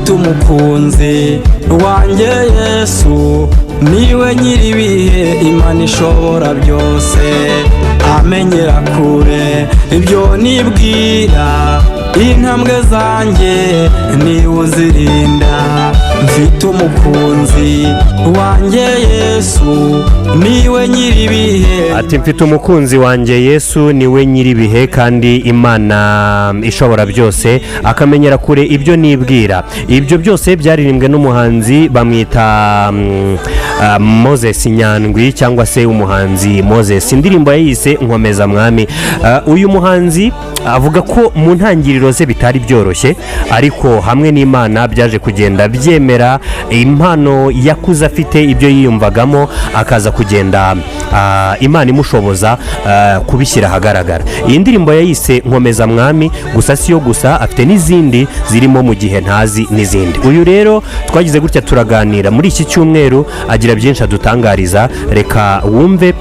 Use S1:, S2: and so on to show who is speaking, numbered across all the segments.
S1: Mfite umukunzi wanjye Yesu, niwe nyir'ibihe, Imana ishobora byose, amenyera kure ibyo nibwira, intambwe zanjye niwe uzirinda. Mfite umukunzi wanjye Yesu, niwe nyir'ibihe.
S2: Ati: "Mfite umukunzi wanjye Yesu, niwe nyir'ibihe kandi Imana ishobora byose, akamenyera kure ibyo nibwira." Ibyo byose byaririmbwe n'umuhanzi bamwita Moses Nyandwi cyangwa se umuhanzi Moses. Indirimbo yayise "Nkomeza Mwami". Uyu muhanzi avuga ko mu ntangiriro ze bitari byoroshye, ariko hamwe n'Imana byaje kugenda byemera. Impano yakuze afite, ibyo yiyumvagamo, akaza kugenda Imana imushoboza kubishyira ahagaragara. Iyi ndirimbo yayise "Nkomeza Mwami". Gusa si yo gusa, afite n'izindi zirimo "Mu gihe ntazi" n'izindi. Uyu rero twagize gutya turaganira muri iki cyumweru, agira byinshi adutangariza. Reka wumve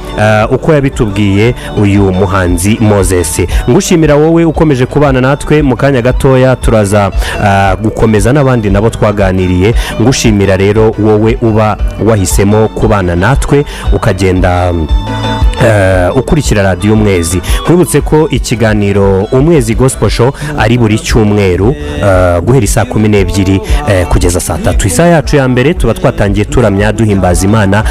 S2: uko yabitubwiye uyu muhanzi Moses. Ngushimira wowe ukomeje kubana natwe. Mu kanya gatoya turaza gukomeza n'abandi nabo twaganiriye. Ngushimira rero wowe uba wahisemo kubana natwe, ukagenda ukurikira Radiyo Umwezi. Nkwibutse ko ikiganiro Umwezi Gospel Show ari buri cyumweru guhera saa 12 kugeza saa 3. Isaha yacu ya mbere tuba twatangiye turamya, duhimbaza Imana,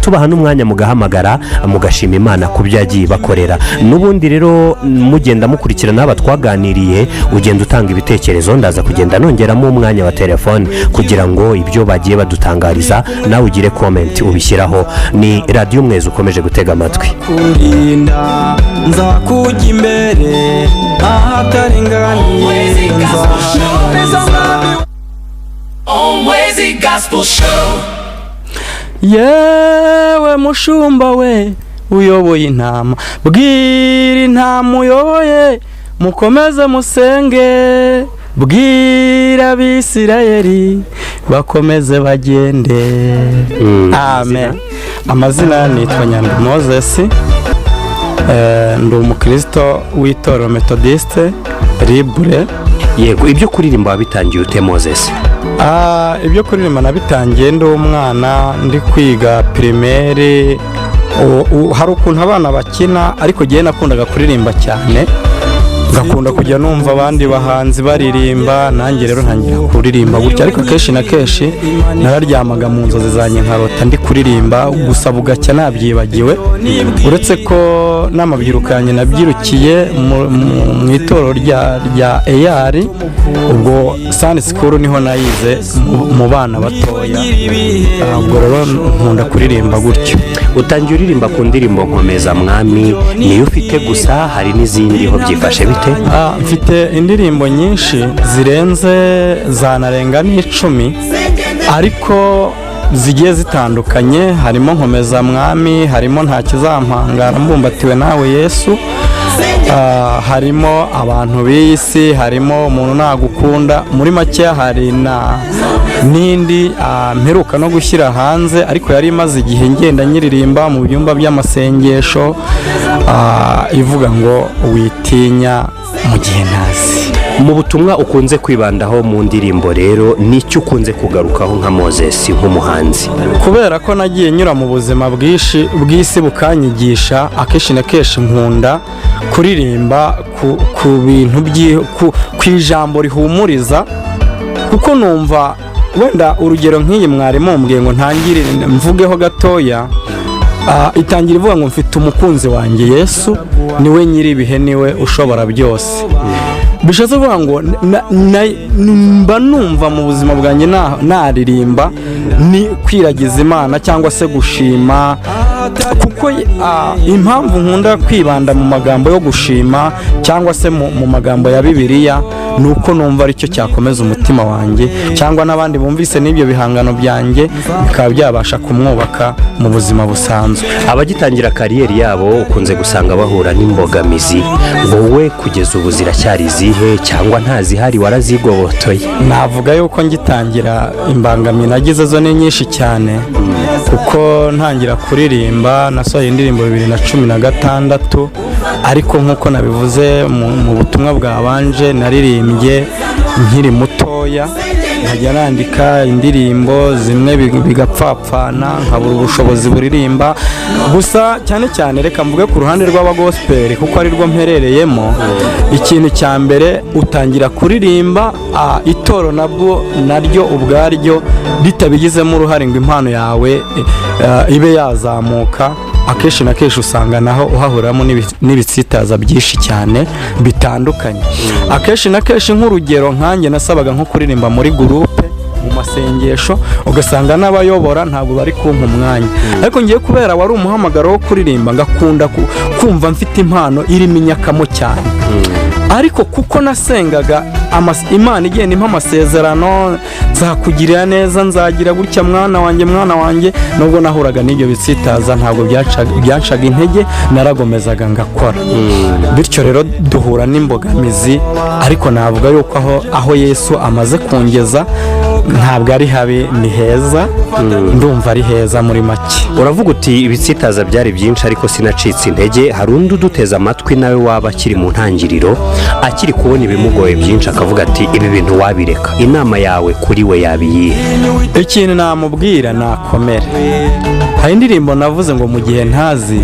S2: tubaha n'umwanya mugahamagara, mugashima Imana ku byo yagiye ibakorera. N'ubundi rero mugenda mukurikirana aba twaganiriye, ugenda utanga ibitekerezo. Ndaza kugenda nongeramo umwanya wa telefone kugira ngo ibyo bagiye badutangariza nawe ugire comment ubishyiraho. Ni Radiyo Umwezi ukomeje gutega amatwi.
S1: Kurinda, nzakujya imbere ahataringaniye, nzaharinganiza.
S3: Always Gospel Show.
S1: Yewe mushumba we uyoboye intama, bwira intama uyoboye mukomeze musenge, bwira Abisirayeli bakomeze bagende. Amen. Amazina nitwa Nyandwi Moses. Ndi umukristo w'itorero Metodiste Libre.
S2: Yego, ibyo kuririmba wabitangiye ute, Moses?
S1: Ibyo kuririmba nabitangiye ndi umwana, ndi kwiga primaire. Hari ukuntu abana bakina, ariko njyewe nakundaga kuririmba cyane, ngakunda kujya numva abandi bahanzi baririmba, nanjye rero ntangira kuririmba gutya. Ariko kenshi na kenshi nararyamaga, mu nzozi zanjye nkarota ndi kuririmba, gusa bugacya nabyibagiwe. Uretse ko n'amabyiruka yanjye nabyirukiye mu itorero rya EAR, ubwo Sunday school niho nayize mu bana batoya. Ubwo rero nkunda kuririmba gutyo.
S2: Utangiye uririmba ku ndirimbo "Nkomeza Mwami". Niyo ufite gusa, hari n'izindi ho byifashe bite?
S1: Mfite indirimbo nyinshi zirenze, zanarenga n'10, ariko zigiye zitandukanye. Harimo "Nkomeza Mwami", harimo "Nta kizampangara mbumbatiwe nawe Yesu", harimo "Abantu b'iyi si", harimo "Umuntu nagukunda". Muri make hari na n'indi mperuka no gushyira hanze, ariko yari imaze igihe ngenda nyiririmba mu byumba by'amasengesho, ivuga ngo "Witinya mu gihe ntazi".
S2: Mu butumwa ukunze kwibandaho mu ndirimbo rero, nicyo ukunze kugarukaho nka Moses, nk'umuhanzi?
S1: Kubera ko nagiye nyura mu buzima bwinshi bw'isi bukanyigisha, akenshi na kenshi nkunda kuririmba ku bintu ku ijambo rihumuriza, kuko numva wenda urugero nk'iyi mwari mumbwiye ngo ntangire mvugeho gatoya, itangira ivuga ngo "Mfite umukunzi wanjye Yesu, niwe nyir'ibihe, niwe ushobora byose". Bishatse kuvuga ngo mba numva mu buzima bwanjye naririmba ni kwiragiza Imana cyangwa se gushima, kuko impamvu nkunda kwibanda mu magambo yo gushima cyangwa se mu magambo ya Bibiliya ni uko numva aricyo cyakomeza umutima wanjye, cyangwa n'abandi bumvise n'ibyo bihangano byanjye bikaba byabasha kumwubaka mu buzima busanzwe.
S2: Abagitangira career yabo ukunze gusanga bahura n'imbogamizi. Wowe kugeza ubu ziracyari izihe, cyangwa ntazihari, warazigobotoye?
S1: Navuga yuko ngitangira imbangamyi nagize zo ni nyinshi cyane, kuko ntangira kuririmba nasohoye indirimbo 2016, ariko nk'uko nabivuze mu butumwa bwabanje, naririmbye nkiri mutoya. Nkajya nandika indirimbo zimwe bigapfapfana, nkabura ubushobozi buririmba. Gusa cyane cyane reka mvuge ku ruhande rw'abagospel, kuko ari rwo mperereyemo. Ikintu cya mbere, utangira kuririmba, itoro nabwo naryo ubwaryo ritabigizemo uruhare ngo impano yawe ibe yazamuka, akenshi na kenshi usanga naho uhahuriramo n'ibitsitaza byinshi cyane bitandukanye. Akenshi na kenshi, nk'urugero nkanjye nasabaga nko kuririmba muri groupe mu masengesho, ugasanga n'abayobora ntabwo bari kumpa umwanya. Ariko ngiye kubera wari umuhamagaro wo kuririmba, ngakunda kumva mfite impano irimo inyakamo cyane. Ariko kuko nasengaga Imana igenda impa amasezerano, nzakugirira neza, nzagira gutya mwana wanjye, mwana wanjye, nubwo nahuraga n'ibyo bitsitaza ntabwo byancaga intege, naragomezaga ngakora. Bityo rero duhura n'imbogamizi, ariko navuga yuko aho Yesu amaze kungeza ntabwo ari habi, ni heza, ndumva ari heza muri make.
S2: Uravuga uti ibitsitaza byari byinshi ariko sinacitse intege. Hari undi uduteze amatwi nawe waba akiri mu ntangiriro, akiri kubona ibimugoye byinshi, akavuga ati ibi bintu wabireka. Inama yawe kuri we yaba iyihe?
S1: Ikintu namubwira, nakomere. Hari indirimbo navuze ngo mu gihe ntazi,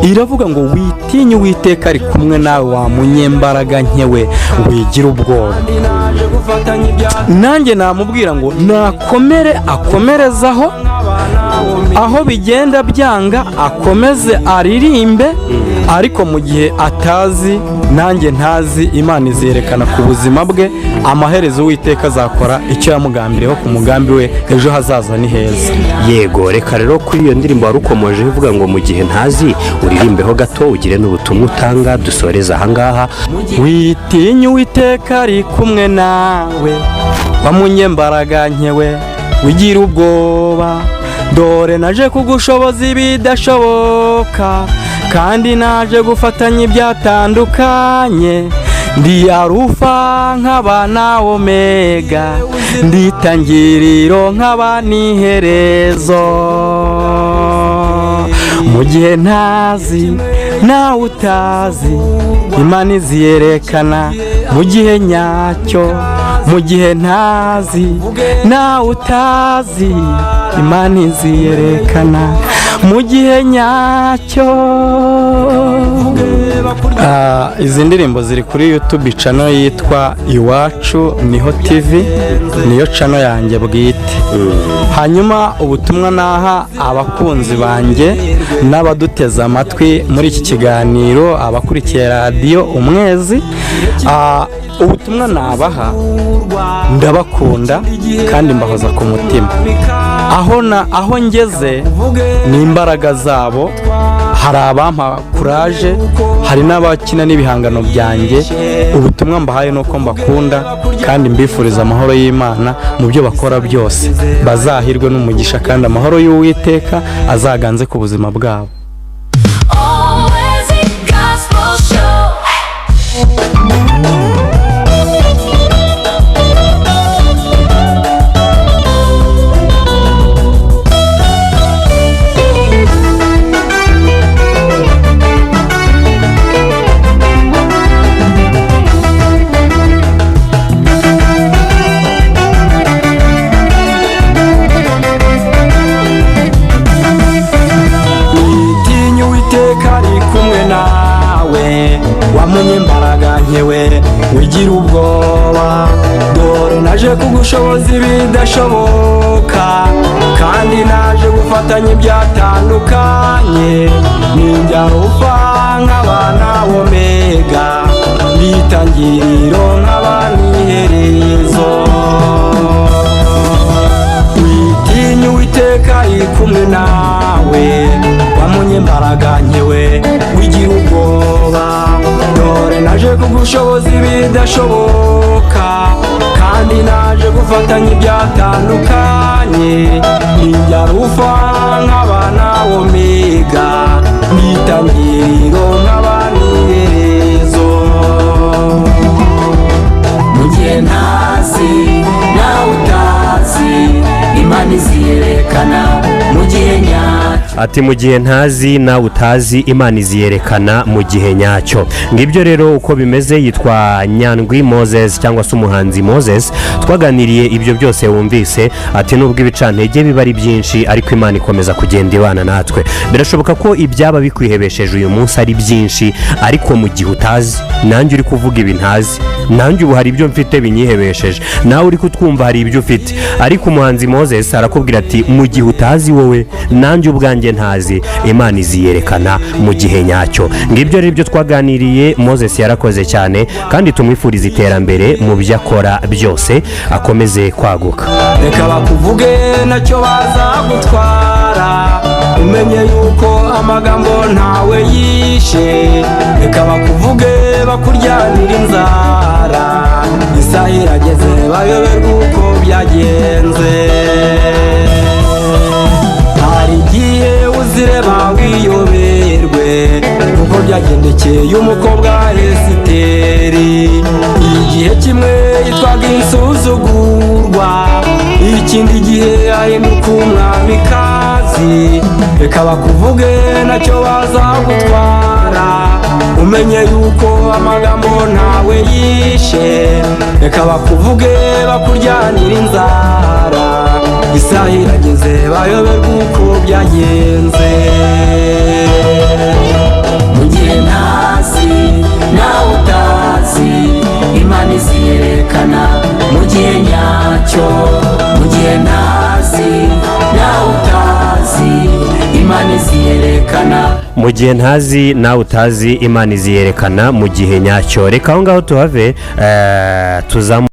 S1: iravuga ngo witinye, Uwiteka ari kumwe nawe, wa munyembaraga nke we, wigira ubwoba. Nanjye namubwira ngo nakomere, akomerezaho, aho bigenda byanga akomeze aririmbe. Ariko mu gihe atazi, nanjye ntazi, Imana izerekana ku buzima bwe. Amaherezo Uwiteka azakora icyo yamugambiriyeho ku mugambi we, ejo hazaza ni heza.
S2: Yego, reka rero kuri iyo ndirimbo wari ukomoje ivuga ngo mu gihe ntazi, uririmbeho gato, ugire n'ubutumwa utanga, dusoreze ahangaha.
S1: Witinye, Uwiteka ari kumwe nawe, wa munyembaraga nke we, wigira ubwoba. Dore naje kugushoboza ibidashoboka, kandi naje gufatanya ibyatandukanye. Ndi Arufa nkaba na Omega, ndi itangiriro nkaba n'iherezo. Mu gihe ntazi nawe utazi, Imana iziyerekana mu gihe nyacyo. Mu gihe ntazi nawe utazi, Imana iziyerekana mu gihe nyacyo. Izi ndirimbo ziri kuri YouTube channel yitwa Iwacu Niho TV, niyo channel yanjye bwite. Hanyuma ubutumwa naha abakunzi banjye n'abaduteze amatwi muri iki kiganiro, abakurikiye radiyo Umwezi, ubutumwa nabaha, ndabakunda kandi mbahoza ku mutima. Aho na aho ngeze ni imbaraga zabo. Hari abampa courage, hari n'abakina n'ibihangano byanjye. Ubutumwa mbahaye ni uko mbakunda kandi mbifuriza amahoro y'Imana mu byo bakora byose, bazahirwe n'umugisha kandi amahoro y'Uwiteka azaganze ku buzima bwabo.
S3: Always a Gospel Show.
S1: Witinya, Uwiteka ari kumwe nawe, wa munyembaraga nke we, wigira ubwoba. Dore naje kugushoboza ibidashoboka, kandi naje gufatanya ibyatandukanye. Ninjye Arufa nkaba na Omega, n'itangiriro nkaba n'iherezo. Witinya, Uwiteka ari kumwe nawe, wa munyembaraga nke we, wigira ubwoba. Dore naje kugushoboza ibidashoboka, kandi naje gufatanya ibyatandukanye. Ninjye Arufa nkaba na Omega, n'itangiriro nkaba n'iherezo.
S3: Mu gihe ntazi nawe utazi, Imana iziyerekana mu gihe nyacyo.
S2: Ati mu gihe ntazi nawe utazi, Imana iziyerekana mu gihe nyacyo. Ngibyo rero uko bimeze. Yitwa Nyandwi Moses cyangwa se umuhanzi Moses. Twaganiriye ibyo byose wumvise. Ati nubwo ibicantege biba ari byinshi, ariko Imana ikomeza kugenda ibana natwe. Birashoboka ko ibyaba bikwihebesheje uyu munsi ari byinshi, ariko mu gihe utazi, nanjye uri kuvuga ibi ntazi, nanjye ubu hari ibyo mfite binyihebesheje, nawe uri kutwumva hari ibyo ufite, ariko umuhanzi Moses arakubwira ati mu gihe utazi wowe, nanjye ubwanjye ntazi, Imana iziyerekana mu gihe nyacyo. Ngibyo rero ibyo twaganiriye. Moses yarakoze cyane kandi tumwifuriza iterambere mu byo akora byose, akomeze kwaguka.
S1: Reka bakuvuge, nacyo baza gutwara, umenye yuko amagambo ntawe yishe. Reka bakuvuge, bakuryanira inzara, isaha irageze bayoberwa uko byagenze. Hari igihe uzireba wiyoberwe, kuko byagendekeye umukobwa Esiteri. Igihe kimwe yitwaga insuzugurwa, ikindi gihe ahinduka umwamikazi. Reka bakuvuge, nacyo baza gutwara, umenye yuko amagambo ntawe yishe. Reka bakuvuge, bakuryanira inzara, isaha irageze bayoberwa uko byagenze.
S3: Mu gihe ntazi nawe utazi, Imana iziyerekana mu gihe nyacyo. Mu gihe ntazi nawe utazi, Imana iziyerekana.
S2: Mu gihe ntazi nawe utazi, Imana iziyerekana mu gihe nyacyo. Reka aho ngaho tuhave, tuzamu